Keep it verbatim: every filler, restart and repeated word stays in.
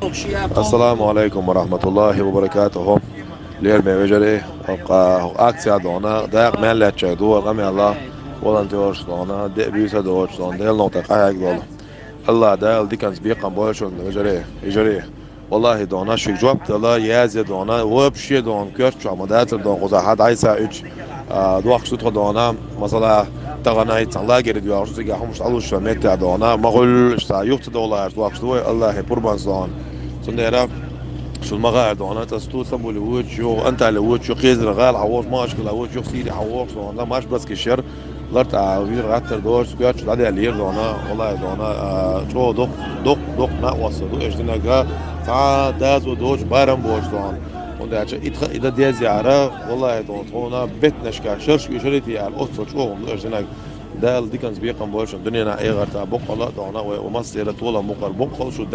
Ассаламу алейкум ва рахматуллахи ва баракатуху. Лерме вежарий, акция дона, дакъа мел леччай дуа, къамела, волонтерш дона, де бюса доч дона, дел нота къайг дол. Аллах Дала диканц бекъам болшун, вежарий, вежарий. Валлахи дона, ши жоп дала, язе дона, вообще дона, кёрчу ма дацар дона, гуза хад айса уч. А, дуахш тутха дона, масала, тагана ицан лагерь дуахш, цига хумш алуш метта дона, магъул шта юхта долаш дуахш дуй, Аллахи пурбан сон. Сундера, шул магъа дона, та сту Стамбуле вуч, ю Анталия вуч, ю Хизра гал хавош, Машкала вуч, ю Сири хавош дона, маш баски шер, ларт а вир гаттар дош, кёрч ладя лир дона, валлахи дона, а, чо док, док, док на васа ду, эш динага, та дазу доч барам бош дона. Унда ача итха, ида дезяра, валлахи дона, тона бетнашка, шерш, шерити яр, осо чо, эш динага. Дал диканц бекъам болшун, дунена эгъарта бокъала дона, ва масера тола мукъар бокъал шу